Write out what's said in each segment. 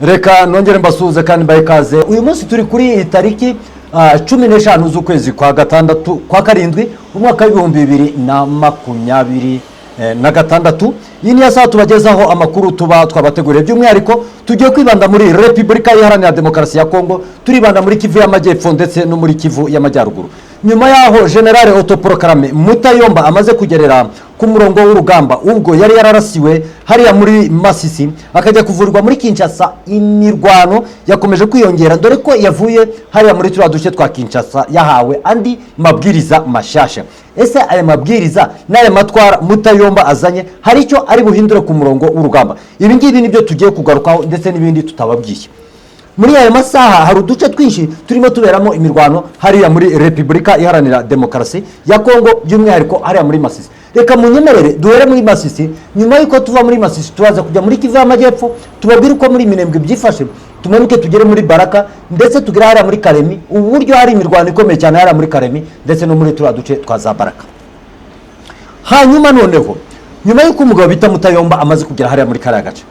Reka nongere mbasuhuze kandi mbahe ikaze. Uyu munsi turi kuri iyi tariki 15 z'ukwezi kwa gatandatu, kwa karindwi, umwaka w'2026. Iyi niyo saha tubagezaho amakuru tuba twabateguriye. By'umwihariko tugiye kwibanda muri Repubulika Iharanira Demokarasi ya Kongo, turibanda muri Kivu y'Amajyepfo ndetse no muri Kivu y'Amajyaruguru. Nyuma y'aho Général autoproclamé Mutayomba amaze kugerera ku murongo w'urugamba, ubwo yari yararasiwe hariya muri Masisi akajya kuvurwa muri Kinshasa, imirwano yakomeje kwiyongera, dore ko yavuye hariya muri turiya duce twa Kinshasa yahawe andi mabwiriza mashyashya. Ese aya mabwiriza n'aya matwara Mutayomba azanye hari icyo ari buhindure ku murongo w'urugamba? Ibi ngibi nibyo tugiye kugarukaho ndetse n'ibindi tutababwiye. Muri aya masaha hari uduce twinshi turimo tuberamo imirwano hariya muri Repubulika Iharanira Demokarasi ya Kongo, by'umwihariko hariya muri Masisi. Reka munyemerere duhere muri Masisi. Nyuma y'uko tuva muri Masisi, turaza kujya muri Kivu y'Amajyepfo, tubabwire uko muri Minembwe byifashe, tumanuke tugere muri Baraka, ndetse tugere hariya muri Karemi, uburyo hari imirwano ikomeye cyane hariya muri Karemi ndetse no muri turiya duce twa za Baraka. Hanyuma noneho, nyuma y'uko umugabo bita Mutayomba amaze kugera hariya muri kariya gace,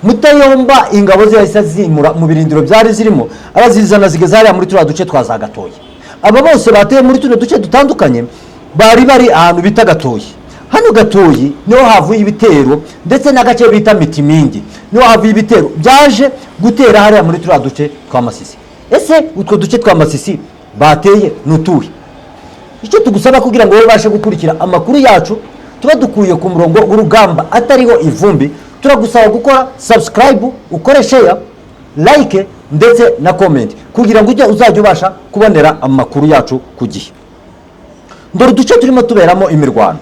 Mutayomba ingabo ze yahise azimura mu birindiro byari zirimo, arazizana zigeze hariya muri turiya duce twa za Gatoya. Aba bose bateye muri tuno duce dutandukanye bari bari ahantu bita Gatoyi. Hano Gatoyi niho havuye ibitero, ndetse n'agace bita Mitimingi niho havuye ibitero byaje gutera hariya muri turiya duce twa Masisi. Ese utwo duce twa Masisi bateye ni utuhe? Icyo tugusaba kugira ngo wowe ubashe gukurikira amakuru yacu tuba dukuye ku murongo w'urugamba atariho ivumbi, turagusaba gukora subscribe, ukore share, like ndetse na comment, kugira ngo ujye uzajya ubasha kubonera amakuru yacu ku gihe. Dore uduce turimo tuberamo imirwano.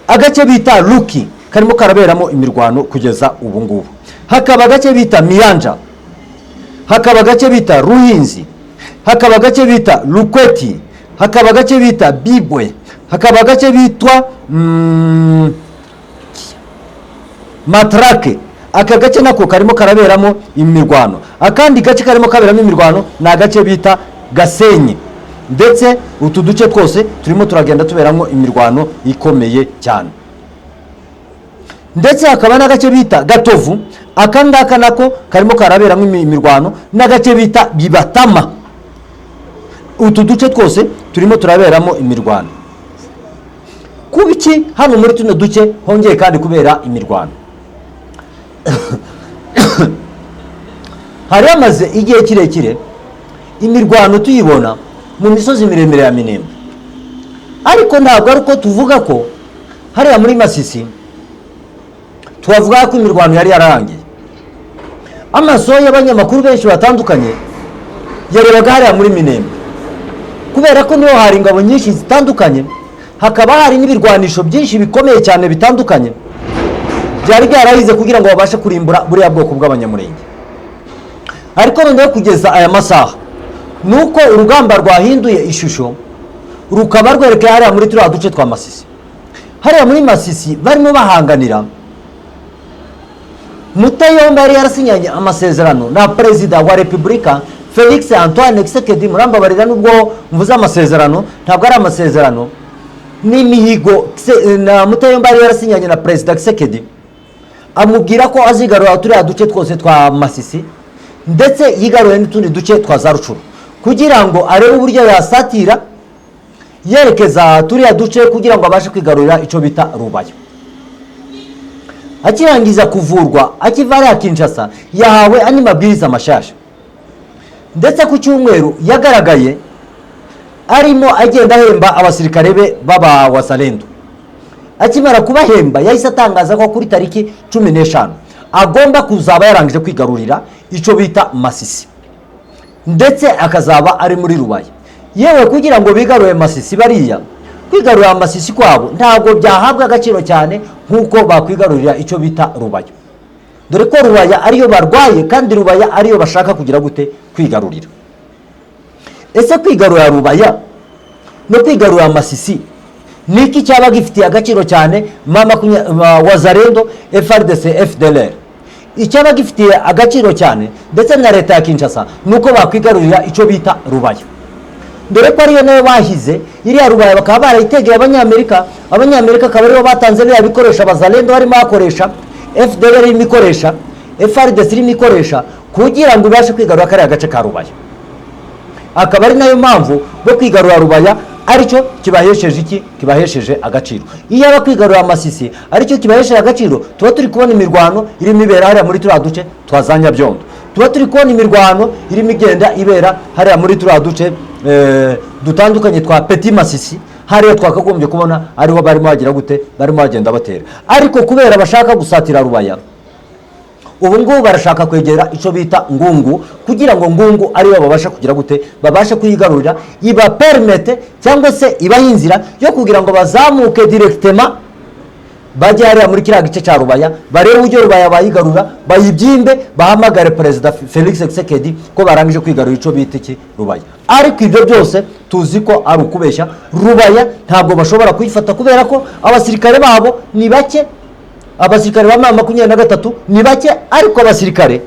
Agace bita Ruki karimo karaberamo imirwano kugeza ubu ngubu, hakaba agace bita Miyanja, hakaba agace bita Ruhinzi, hakaba agace bita Rukweti, hakaba agace bita Bibwe, hakaba agace bitwa Matarake. Aka gace nako karimo karaberamo imirwano. Akandi gace karimo kaberamo imirwano ni agace bita Gasenyi. Ndetse utu duce twose turimo turagenda tuberamo imirwano ikomeye cyane, ndetse hakaba n'agace bita Gatovu. Aka ngaka nako karimo karaberamo imirwano, n'agace bita Bibatama. Utu duce twose turimo turaberamo imirwano. Kuba iki hano muri tuno duce hongeye kandi kubera imirwano? Hari hamaze igihe kirekire imirwano tuyibona mu misozi miremire ya Minembwe, ariko ntabwo ari uko tuvuga ko hariya muri Masisi twavuga ko imirwano yari yararangiye. Amaso y'abanyamakuru benshi batandukanye yarebaga hariya muri Minembwe, kubera ko niho hari ingabo nyinshi zitandukanye, hakaba hari n'ibirwanisho byinshi bikomeye cyane bitandukanye byari byarahize kugira ngo babashe kurimbura buriya bwoko bw'Abanyamurenge. Ariko noneho kugeza aya masaha ni uko urugamba rwahinduye ishusho, rukaba rwerekeye hariya muri turiya duce twa Masisi. Hariya muri Masisi barimo bahanganira. Mutayomba yari yarasinyanye amasezerano na Perezida wa Repubulika Felix Antoine Tshisekedi. Murambabarira nubwo mvuze amasezerano, ntabwo ari amasezerano, n'imihigo na Mutayomba yari yarasinyanye na Perezida Tshisekedi, amubwira ko azigarura turiya duce twose twa Masisi, ndetse yigaruye n'utundi duce twa za Rucuru, kugira ngo arebe uburyo yasatira yerekeza turiya duce kugira ngo abashe kwigarurira icyo bita Rubaya. Akirangiza kuvurwa, akiva hariya Kinshasa, yahawe andi mabwiriza mashasha. Ndetse ku cyumweru yagaragaye arimo agenda ahemba abasirikare be b'aba Wazalendo. Akimara kubahemba, yahise atangaza ko kuri tariki 15 agomba kuzaba yarangije kwigarurira icyo bita Masisi, ndetse akazaba ari muri Rubaya. Yewe, kugira ngo bigarure Masisi, bariya kwigarurira Masisi kwabo ntabwo byahabwa agaciro cyane nk'uko bakwigarurira icyo bita Rubaya, dore ko Rubaya ariyo barwaye kandi Rubaya ariyo bashaka kugira gute? Kwigarurira. Ese kwigarurira Rubaya no kwigarurira Masisi ni iki cyaba gifitiye agaciro cyane Wazalendo, FARDC, FDLR? Icyaba gifitiye agaciro cyane, ndetse na leta ya Kinshasa, ni uko bakwigarurira icyo bita Rubaya, dore ko ariyo nayo bahize. Iriya Rubaya bakaba barayitegeye Abanyamerika. Abanyamerika akaba aribo batanze biriya bikoresho Abazalendo barimo bakoresha, FDLR irimo ikoresha, FARDC irimo ikoresha. Kugira ngo ibashe kwigarura kariya gace ka Rubaya. Akaba ari nayo mpamvu bo kwigarura Rubaya aricyo kibahesheje iki? Kibahesheje agaciro. Iyo aba kwigarura Masisi aricyo kibahesheje agaciro, tuba turi kubona imirwano irimo ibera hariya muri turiya duce twa za Nyabyondo, tuba turi kubona imirwano irimo igenda ibera hariya muri turiya duce dutandukanye twa Petit Masisi. Hariya twakagombye kubona ariho barimo bagira gute? Barimo bagenda batera. Ariko kubera bashaka gusatira Rubaya, ubu ngubu barashaka kwegera icyo bita Ngungu, kugira ngo Ngungu ariyo babasha kugira gute? Babashe kuyigarurira, iba permette cyangwa se ibaha inzira yo kugira ngo bazamuke directement, bajye hariya muri kiriya gice cya Rubaya, barebe uburyo Rubaya bayigarura, bayibyimbe, bahamagare Perezida Felix Tshisekedi ko barangije kwigarurira icyo bita iki? Rubaya. Ariko ibyo byose tuzi ko ari ukubeshya. Rubaya ntabwo bashobora kuyifata kubera ko abasirikare babo ni bake. Abasirikare ba M23 ni bake, ariko abasirikare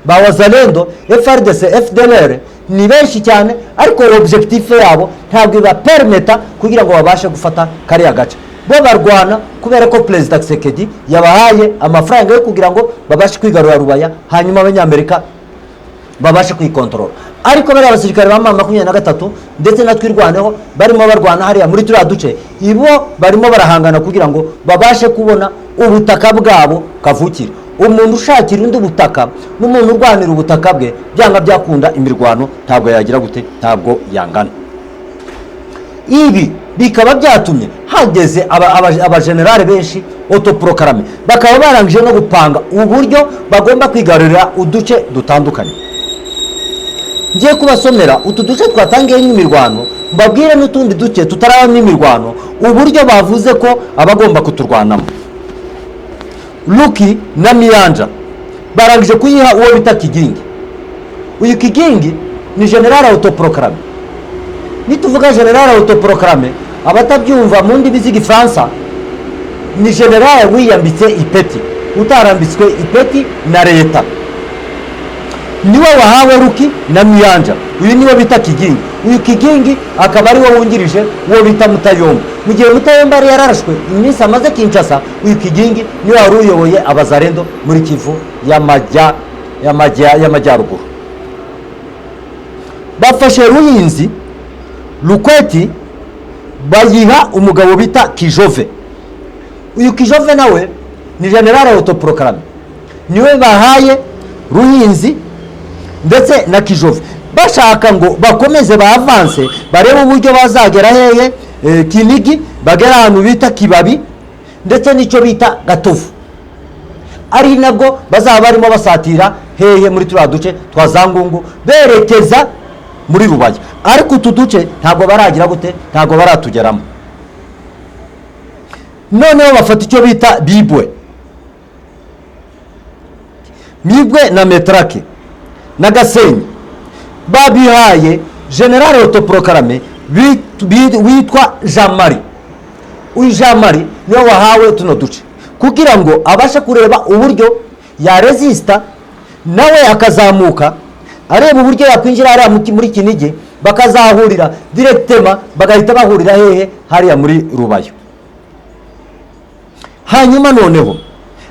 ba Wazalendo, FARDC, FDLR ni benshi cyane. Ariko objectif yabo ntabwo ibapermetta kugira ngo babashe gufata kariya gace. Bo barwana kubera ko Perezida Tshisekedi yabahaye amafaranga yo kugira ngo babashe kwigarura Rubaya, hanyuma Abanyamerika babashe kuyikontorora. Ariko bariya basirikare ba M23 ndetse na Twirwaneho barimo barwana hariya muri turiya duce, ibo barimo barahangana kugira ngo babashe kubona ubutaka bwabo kavukire. Umuntu ushakira undi ubutaka n'umuntu urwanira ubutaka bwe, byanga byakunda imirwano ntabwo yagira gute? Ntabwo yangana. Ibi bikaba byatumye hageze abajenerali benshi autoproclamés, bakaba barangije no gupanga uburyo bagomba kwigarurira uduce dutandukanye. Ngiye kubasomera utu duce twatangiyemo imirwano, mbabwire n'utundi duce tutarabamo imirwano, uburyo bavuze ko abagomba kuturwanamo. Luki na Miyanja barangije kuyiha uwo bita Kigingi. Uyu Kigingi ni général autoproclamé. Nituvuga général autoproclamé, abatabyumva mu ndimi z'Igifaransa, ni général wiyambitse ipeti, utarambitswe ipeti na leta. Niwe wahawe Ruki na Miyanja. Uyu niwe bita Kigingi. Uyu Kigingi akaba ari we wungirije uwo bita Mutayomba. Mu gihe Mutayomba yari yararashwe, iminsi amaze Kinshasa, uyu Kigingi niwe wari uyoboye Abazarendo muri Kivu y'Amajyaruguru. Bafashe Ruhinzi, Lukweti, bayiha umugabo bita Kijove. Uyu Kijove nawe ni général autoproclamé. Niwe bahaye Ruhinzi ndetse na Kijove, bashaka ngo bakomeze bavanse, barebe uburyo bazagera hehe? Kinigi, bagera ahantu bita Kibabi ndetse n'icyo bita Gatovu, ari nabwo bazaba barimo basatira hehe? Muri turiya duce twa za Ngungu, berekeza muri Rubaya. Ariko utu duce ntabwo baragira gute? Ntabwo baratugeramo. Noneho bafata icyo bita Bibwe, Mibwe na Metrake na Gasenyi, babihaye général autoproclamé witwa Jean Marie. Uyu Jean Marie niwe wahawe tuno duce kugira ngo abashe kureba uburyo yaresista, nawe akazamuka areba uburyo yakwinjira hariya muri Kinigi, bakazahurira directement, bagahita bahurira hehe? Hariya muri Rubayo. Hanyuma noneho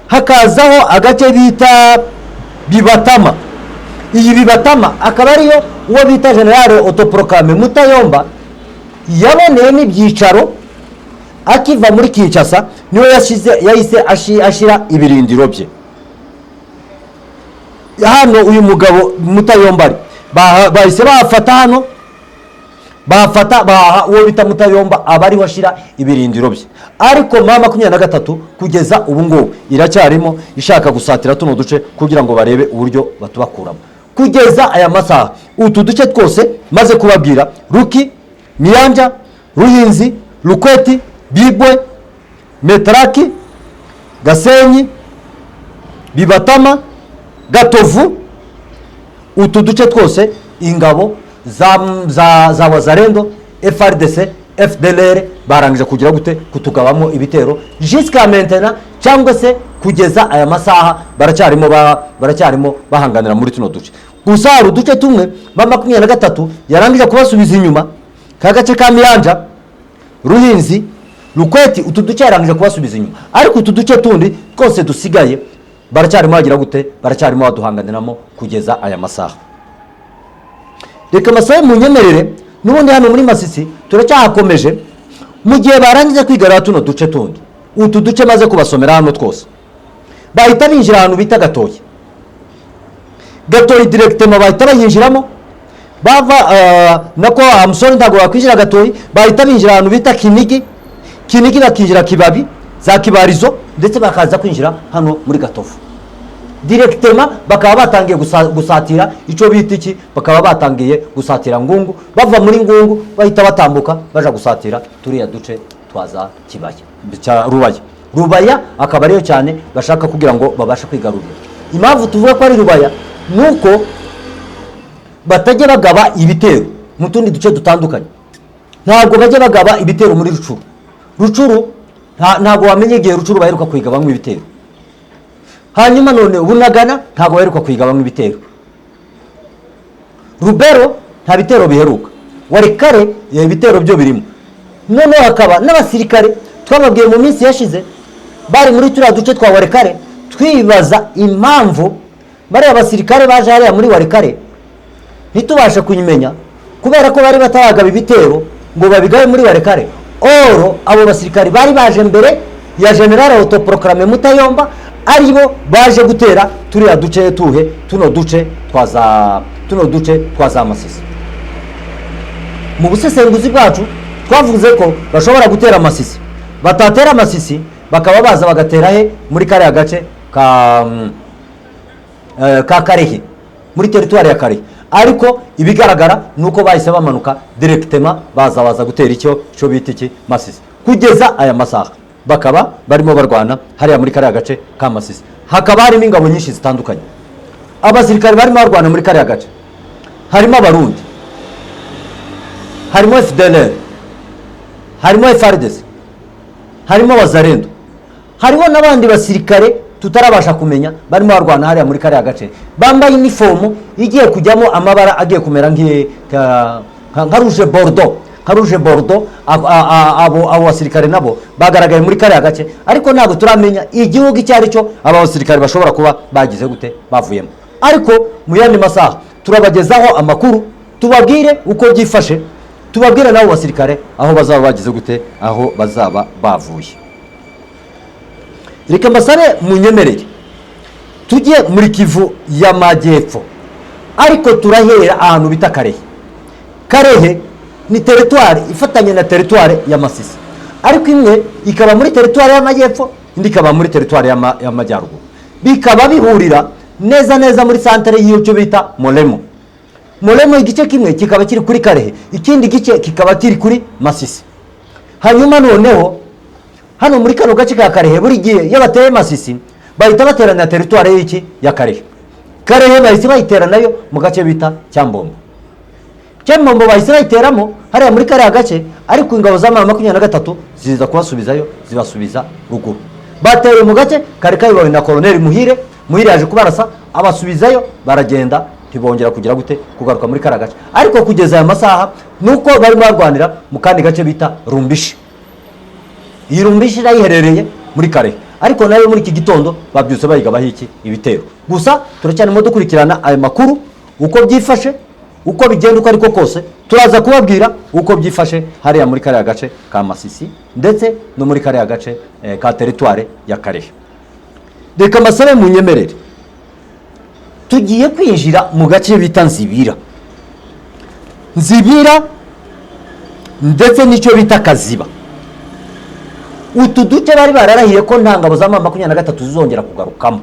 hakazaho agace bita Bibatama. Iyi Bibatama akaba ariyo uwo bita général autoproclamé Mutayomba yaboneyemo ibyicaro akiva muri Kinshasa. Niwe yashyize, yahise ashyira ibirindiro bye hano. Uyu mugabo Mutayomba ari bahise bahafata hano, bahafata, baha uwo bita Mutayomba, aba ariho ashyira ibirindiro bye. Ariko M23 kugeza ubu ngubu iracyarimo ishaka gusatira tuno duce kugira ngo barebe uburyo batubakuramo. Kugeza aya masaha, utu duce twose maze kubabwira, Ruki, Miyanja, Ruhinzi, Lukweti, Bibwe, Metaraki, Gasenyi, Bibatama, Gatovu, utu duce twose ingabo za Wazarendo, FARDC, FDLR barangije kugira gute? Kutugabamo ibitero jusqu'à maintenant, cyangwa se kugeza aya masaha baracyarimo bahanganira muri tuno duce. Gusa hari uduce tumwe M23 yarangije kubasubiza inyuma, ka gace ka Miyanja, Ruhinzi, Lukweti, utu duce yarangije kubasubiza inyuma, ariko utu duce tundi twose dusigaye. Baracyarimo bagira gute? Baracyarimo baduhanganiramo kugeza aya masaha. Reka amasaha munyemerere, n'ubundi hano muri Masisi turacyahakomeje. Mu gihe barangiza kwigarura tuno duce tundi, utu duce maze kubasomera hano twose, bahita binjira ahantu bita Gatoyi. Gatoyi directement bahita bayinjiramo bava nako amusore ntabwo bakwinjira Gatoyi, bahita binjira ahantu bita Kinigi. Kinigi bakinjira Kibabi, za Kibarizo, ndetse bakaza kwinjira hano muri Gatovu directement, bakaba batangiye gusatira icyo bita iki, bakaba batangiye gusatira Ngungu. Bava muri Ngungu bahita batambuka baja gusatira turiya duce twa za Kibaya cya Rubaya. Rubaya akaba ariyo cyane bashaka kugira ngo babashe kwigarurira. Impamvu tuvuga ko ari Rubaya ni uko batajya bagaba ibitero mu tundi duce dutandukanye. Ntabwo bajya bagaba ibitero muri Rucuru. Rucuru ntabwo wamenya igihe Rucuru baheruka kuyigabamo ibitero. Hanyuma none Bunagana ntabwo baheruka kuyigabamo ibitero. Rubero nta bitero biheruka. Walikale ibitero byo birimo. Noneho hakaba n'abasirikare twababwiye mu minsi yashize bari muri turiya duce twa Walikale, twibaza impamvu bariya basirikare baje hariya muri Walikale ntitubashe kuyimenya, kubera ko bari bataragaba ibitero ngo babigabe muri Walikale. Oro abo basirikare bari baje mbere ya général autoproclamé Mutayomba, aribo baje gutera turiya duce tuhe, tuno duce twa za Masisi. Mu busesenguzi bwacu twavuze ko bashobora gutera Masisi, batatera Masisi bakaba baza bagatera he? Muri kariya gace ka Karehe, muri territoire ya Karehe. Ariko ibigaragara ni uko bahise bamanuka directement baza gutera icyo cyo bita iki? Masisi. Kugeza aya masaha bakaba barimo barwana hariya muri kariya gace ka Masisi, hakaba harimo ingabo nyinshi zitandukanye. Abasirikare barimo barwana muri kariya gace harimo Abarundi, harimo FDLR, harimo FARDC, harimo Wazalendo, hariho n'abandi basirikare tutarabasha kumenya barimo barwana hariya muri kariya gace, bambaye inifomu igiye kujyamo amabara agiye kumera nka rouge bordeaux, nka rouge bordeaux. Abo basirikare nabo bagaragaye muri kariya gace, ariko ntabwo turamenya igihugu icyo ari cyo aba basirikare bashobora kuba bagize gute, bavuyemo. Ariko mu yandi masaha turabagezaho amakuru, tubabwire uko byifashe, tubabwire n'abo basirikare aho bazaba bagize gute, aho bazaba bavuye. Reka mbasabe munyemerere tujye muri Kivu y'Amajyepfo, ariko turahera ahantu bita Karehe. Karehe ni territoire ifatanye na territoire ya Masisi, ariko imwe ikaba muri territoire y'Amajyepfo, indi ikaba muri territoire y'Amajyaruguru, bikaba bihurira neza neza muri santere y'icyo bita Molemo. Molemo igice kimwe kikaba kiri kuri Karehe, ikindi gice kikaba kiri kuri Masisi. Hanyuma noneho hano muri kano gace ka Karehe, buri gihe iyo bateye Masisi bahita baterana territoire y'iki? Ya Karehe. Karehe bahise bayitera nayo mu gace bita Cyambombo. Cyambombo bahise bayiteramo hariya muri kariya gace, ariko ingabo za M23 ziza kubasubizayo, zibasubiza ruguru. Bateye mu gace kari kayobowe na Colonel Muhire. Muhire yaje kubarasa abasubizayo, baragenda, ntibongera kugira gute? Kugaruka muri kariya gace. Ariko kugeza aya masaha nuko barimo barwanira mu kandi gace bita Rumbishi. Iyi Rumbishi nayo iherereye muri Karehe, ariko nayo muri iki gitondo babyutse bayigabaho iki? Ibitero. Gusa turacyarimo dukurikirana ayo makuru uko byifashe, uko bigenda, uko ariko kose turaza kubabwira uko byifashe hariya muri kariya gace ka Masisi ndetse no muri kariya gace ka territoire ya Karehe. Reka mbasabe munyemerere, tugiye kwinjira mu gace bita Nzibira. Nzibira ndetse n'icyo bita Kaziba, utu duce bari bararahiye ko nta ngabo za M23 zizongera kugarukamo.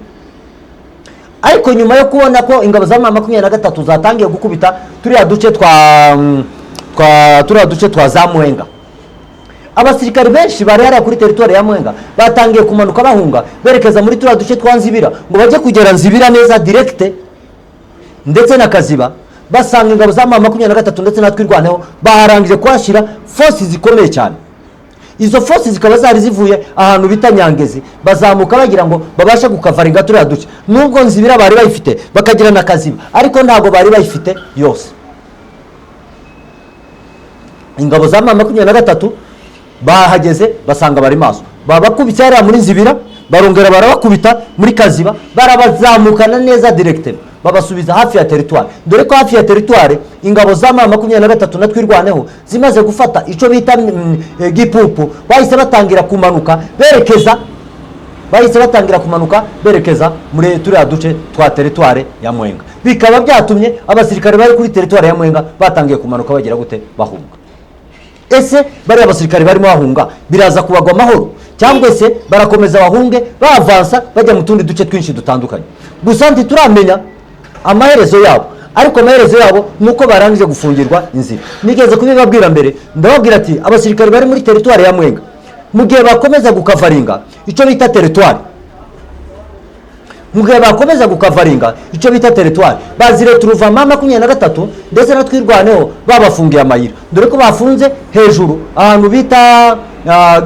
Ariko nyuma yo kubona ko ingabo za M23 zatangiye gukubita turiya duce twa za Mwenga, abasirikari benshi bari hariya kuri territoire ya Mwenga batangiye kumanuka bahunga berekeza muri turiya duce twa Nzibira, ngo bajye kugera Nzibira neza direct ndetse na Kaziba, basanga ingabo za M23 ndetse na Twirwaneho baharangije kuhashyira force zikomeye cyane. Izo force zikaba zari zivuye ahantu bita Nyangezi, bazamuka bagira ngo babashe gukavaringa turiya duce. Nubwo Nzibira bari bayifite bakagira na Kaziba, ariko ntabwo bari bayifite yose. Ingabo za M23 bahageze basanga bari maso, babakubise hariya muri Nzibira. Barongera barabakubita muri Kaziba, barabazamukana neza directement, babasubiza hafi ya territoire, dore ko hafi ya territoire ingabo za M23 na Twirwaneho zimaze gufata icyo bita Gipupu, bahise batangira kumanuka berekeza muri turiya duce twa territoire ya Mwenga. Bikaba byatumye abasirikare bari kuri territoire ya Mwenga batangiye kumanuka bagira gute? Bahunga. Ese bariya basirikare barimo bahunga biraza kubagwa amahoro, cyangwa se barakomeza bahunge bavansa bajya mu tundi duce twinshi dutandukanye? Gusa ntituramenya amaherezo yabo, ariko amaherezo yabo ni uko barangije gufungirwa inzira. Nigeze kubibabwira mbere, ndababwira ati abasirikare bari muri territoire ya Mwenga, mu gihe bakomeza gukavaringa icyo bita territoire, mu gihe bakomeza gukavaringa icyo bita territoire, bazireturuva M23 ndetse na Twirwaneho babafungiye amayira, dore ko bafunze hejuru ahantu bita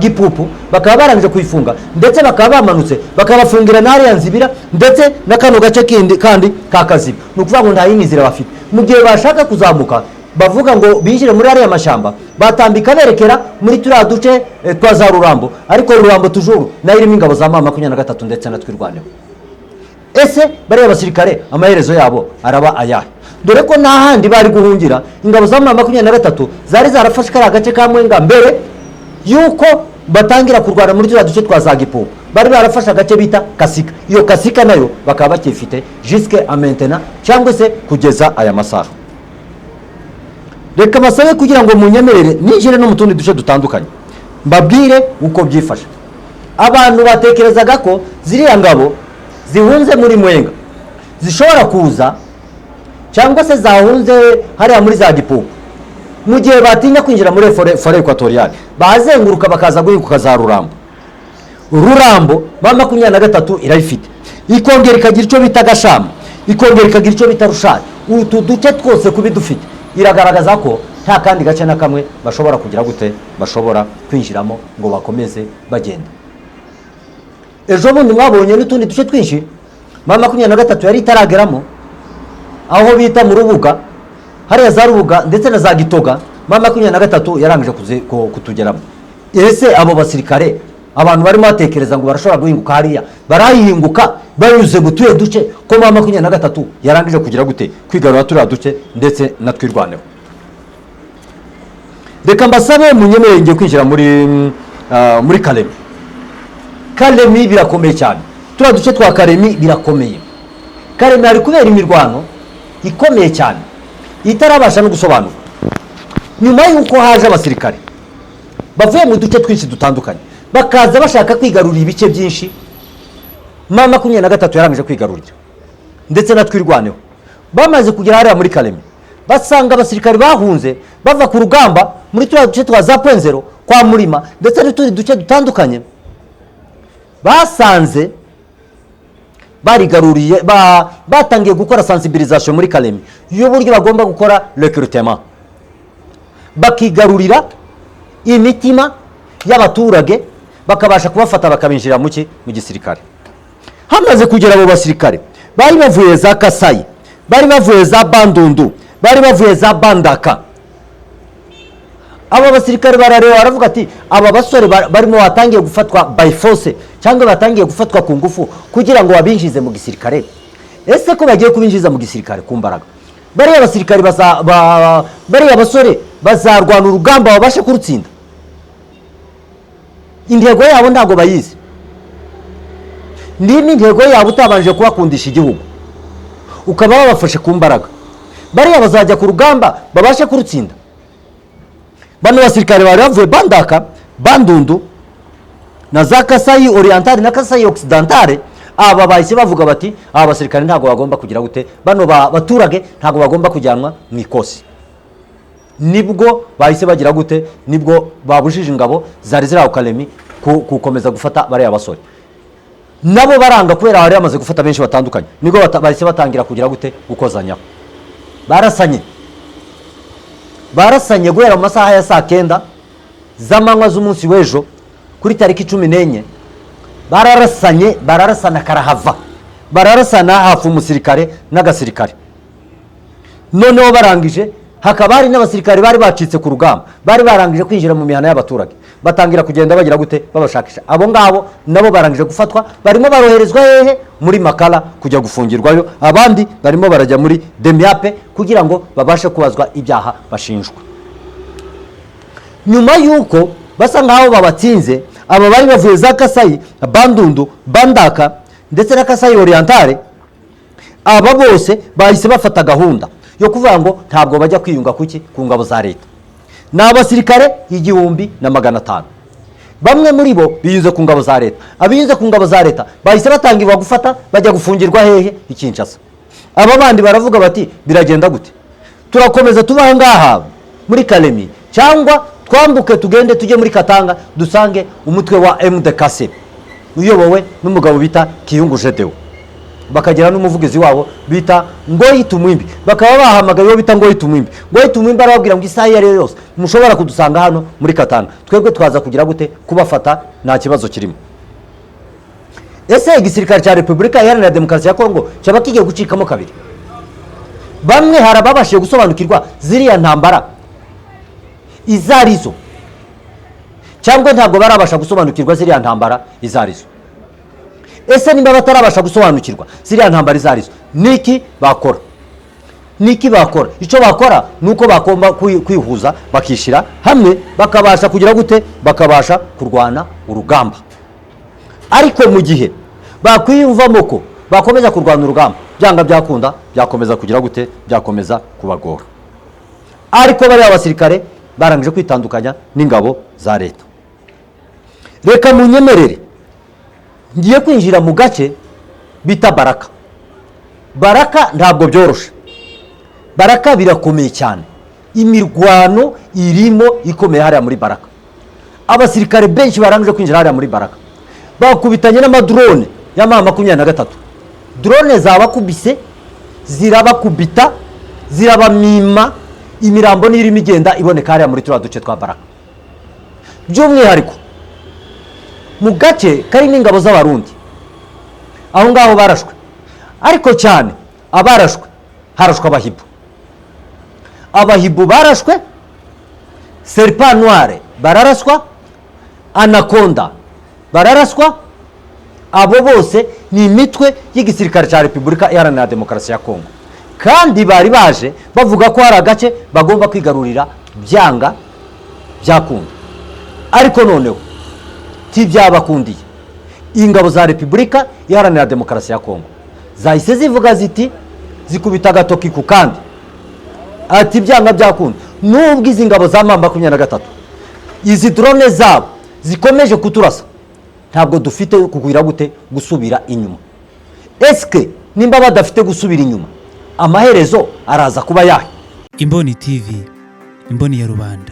Gipupu, bakaba barangije kuyifunga, ndetse bakaba bamanutse bakabafungira n'ariya Nzibira ndetse na kano gace kindi kandi ka Kaziba. Ni ukuvuga ngo nta yindi nzira bafite. Mu gihe bashaka kuzamuka, bavuga ngo binjire muri ariya mashyamba, batambika berekera muri turiya duce twa za Rurambo, ariko Rurambo toujours nayo irimo ingabo za M23 ndetse na Twirwaneho. Ese bariya basirikare amaherezo yabo araba ayahe, dore ko nta handi bari guhungira? Ingabo za M23 zari zarafashe kariya gace ka Mwenga mbere yuko batangira kurwana muri turiya duce twa za Gipupu. Bari barafashe agace bita Kasika. Iyo Kasika nayo bakaba bakifite jusque à maintenant, cyangwa se kugeza aya masaha. Reka basabe kugira ngo munyemerere ninjire no mu tundi duce dutandukanye, mbabwire uko byifashe. Abantu batekerezaga ko ziriya ngabo zihunze muri Mwenga zishobora kuza, cyangwa se zahunze hariya muri za Gipupu, mu gihe batinya kwinjira muri forêt équatoriale, bazenguruka bakaza guhinguka za Rurambo. Rurambo M23 irayifite, ikongera ikagira icyo bita Gashama, ikongera ikagira icyo bita Rushari. Utu duce twose kubi dufite, iragaragaza ko nta kandi gace na kamwe bashobora kugira gute, bashobora kwinjiramo ngo bakomeze bagenda. Ejo bundi mwabonye n'utundi duce twinshi M23 yari itarageramo, aho bita mu Rubuga, hariya za Rubuga ndetse na za Gitoga, M23 yarangije kutugeramo. Ese abo basirikare abantu barimo batekereza ngo barashobora guhinguka hariya, barayihinguka banyuze mu tuye duce ko M23 yarangije kugira gute? Kwigarura turiya duce ndetse na Twirwaneho. Reka mbasabe munyemerere ngiye kwinjira muri Kalemi. Kalemi birakomeye cyane, turiya duce twa Kalemi birakomeye. Kalemi hari kubera imirwano ikomeye cyane itarabasha no gusobanurwa, nyuma y'uko haje abasirikare bavuye mu duce twinshi dutandukanye, bakaza bashaka kwigarurira ibice byinshi M23 yarangije kwigarurira ndetse na Twirwaneho. Bamaze kugera hariya muri Kalemi, basanga abasirikare bahunze bava ku rugamba muri turiya duce twa za Point Zéro, kwa Murima ndetse n'utundi duce dutandukanye. Basanze barigaruriye, batangiye gukora sensibilisation muri Kalemi y'uburyo bagomba gukora recrutement, bakigarurira imitima y'abaturage, bakabasha kubafata bakabinjira mu gisirikare. Hamaze kugera abo basirikare bari bavuye za Kasayi, bari bavuye za Bandundu, bari bavuye za Bandaka, abo basirikare barareba baravuga ati aba basore barimo batangiye gufatwa by force, cyangwa batangiye gufatwa ku ngufu kugira ngo babinjize mu gisirikare. Ese ko bagiye kubinjiza mu gisirikare ku mbaraga, bariya basirikare bariya basore bazarwana urugamba babashe kurutsinda? Intego yabo ntabwo bayizi. Niba intego yabo utabanje kubakundisha igihugu, ukaba wabafashe ku mbaraga, bariya bazajya ku rugamba babashe kurutsinda? Bano basirikare bari bavuye Bandaka, Bandundu na za Kasayi Orientale na Kasayi Occidentale, aba bahise bavuga bati aba basirikare ntabwo bagomba kugira gute, bano baturage ntabwo bagomba kujyanwa mu ikosi. Nibwo bahise bagira gute? Nibwo babujije ingabo zari ziri aho Kalemi gukomeza gufata bariya basore. Nabo baranga, kubera bari bamaze gufata benshi batandukanye. Nibwo bahise batangira kugira gute? Gukozanyaho. Barasanye, barasanye guhera mu masaha ya saa 9 z'amanywa z'umunsi w'ejo kuri tariki 14. Bararasanye, bararasana karahava, bararasana hafi umusirikare n'agasirikare. Noneho barangije, hakaba hari n'abasirikare bari bacitse ku rugamba, bari barangije kwinjira mu mihana y'abaturage. Batangira kugenda bagira gute? Babashakisha. Abo ngabo nabo barangije gufatwa, barimo baroherezwa hehe? Muri Makala kujya gufungirwayo. Abandi barimo barajya muri Demiap kugira ngo babashe kubazwa ibyaha bashinjwa. Nyuma y'uko basa nk'aho babatsinze, aba bari bavuye za Kasayi, Bandundu, Bandaka ndetse na Kasayi Orientale, aba bose bahise bafata gahunda yo kuvuga ngo ntabwo bajya kwiyunga kuki? Ku ngabo za leta. Ni abasirikare 1500. Bamwe muri bo biyunze ku ngabo za leta. Abiyunze ku ngabo za leta bahise batangirwa gufata, bajya gufungirwa hehe? I Kinshasa. Aba bandi baravuga bati: "Biragenda gute? Turakomeza tuba aha ngaha muri Kalemi, cyangwa twambuke tugende tujye muri Katanga, dusange umutwe wa MDKC uyobowe n'umugabo bita Kiyungu Gedeon, bakagira n'umuvugizi wabo bita Ngoyi Tumwimbi?" Bakaba bahamagaye uwo bita Ngoyi Tumwimbi. Ngoyi Tumwimbi arababwira ngo: "Isaha iyo ari yo yose mushobora kudusanga hano muri Katanga, twebwe twaza kugira gute? Kubafata, nta kibazo kirimo." Ese igisirikare cya Repubulika Iharanira Demokarasi ya Kongo cyaba kigiye gucikamo kabiri? Bamwe hari ababashije gusobanukirwa ziriya ntambara izo arizo, cyangwa ntabwo barabasha gusobanukirwa ziriya ntambara izo arizo? Ese niba batarabasha gusobanukirwa ziriya ntambara izo arizo, niki bakora? Niki bakora? Icyo bakora ni uko bagomba kwihuza, bakishyira hamwe, bakabasha kugira gute? Bakabasha kurwana urugamba. Ariko mu gihe bakwiyumvamo ko bakomeza kurwana urugamba, byanga byakunda byakomeza kugira gute? Byakomeza kubagora. Ariko bariya basirikare barangije kwitandukanya n'ingabo za leta. Reka munyemerere, ngiye kwinjira mu gace bita Baraka. Baraka ntabwo byoroshe, Baraka birakomeye cyane. Imirwano irimo ikomeye hariya muri Baraka. Abasirikare benshi barangije kwinjira hariya muri Baraka, bakubitanye n'amadrone ya M23. Drone zabakubise, zirabakubita, zirabamima. Imirambo niyo irimo igenda iboneka hariya muri turiya duce twa Baraka, by'umwihariko mu gace karimo ingabo z'Abarundi. Aho ngaho barashwe, ariko cyane abarashwe, harashwe Abahibu. Abahibu barashwe, Serpent Noir bararaswa, Anaconda bararaswa. Abo bose ni imitwe y'igisirikare cya Repubulika Iharanira Demokarasi ya Kongo, kandi bari baje bavuga ko hari agace bagomba kwigarurira byanga byakunda. Ariko noneho ntibyabakundiye. Ingabo za Repubulika Iharanira Demokarasi ya Kongo zahise zivuga ziti, zikubita agatoki ku kandi, ati: "Byanga byakunda, nubwo izi ngabo za M23, izi drone zabo zikomeje kuturasa, ntabwo dufite kugwira gute? Gusubira inyuma." Esike nimba badafite gusubira inyuma, amaherezo araza kuba yahe? Imboni TV, imboni ya rubanda.